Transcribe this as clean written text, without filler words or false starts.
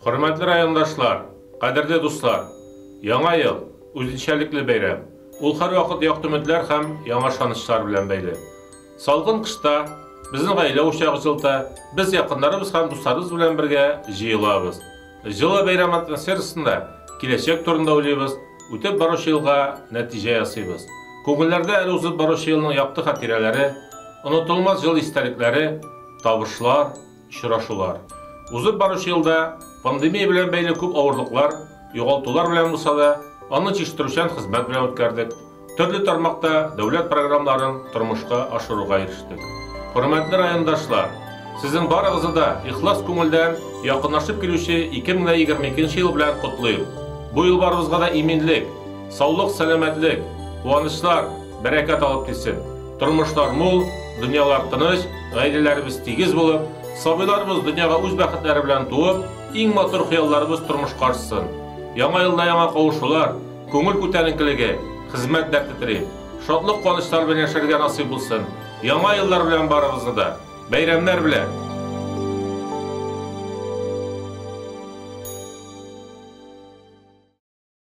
Хөрмәтле райондашлар, кадерле дуслар! Яңа ел, үзенчәлекле бәйрәм. Ул һәрвакыт якты өметләр һәм яңа ышанычлар белән бәйле. Салкын кышта безнең гаилә учагы җылыта, без якыннарыбыз һәм дусларыбыз белән бергә җыелабыз. Җылы бәйрәм атмосферасында киләчәк турында уйлыйбыз, үтеп баручы елга нәтиҗә ясыйбыз. Күңелләрдә әле узып баручы елның якты хатирәләре, онытылмас җылы истәлекләре, табышлар, очрашулар. Узып баручы елда пандемия белән бәйле күп авырлыклар, югалтулар белән булса да, аны җитештерүчән хезмәт белән үткәрдек. Төрле тармакта дәүләт программаларын тормышка ашыруга ирештек. Хөрмәтле райондашлар, сезнең барыгызны да ихлас күңелдән якынлашып килүче 2022 ел белән котлыйм. Бу ел барыбызга да иминлек, саулык-сәламәтлек, куанычлар, бәрәкәт алып килсен. Тормышлар мул, дөньялар тыныч, гаиләләребез тигез булып, сабыйларыбыз дөньяга үз бәхетләре белән туып, иң матур хыялларыбыз тормышка ашсын. Яңа елда яңа кавышулар, күңел күтәренкелеге, хезмәт дәрте телим. Шатлык-куанычлар белән яшәргә насыйп булсын. Яңа еллар белән барыгызны да! Бәйрәмнәр белән!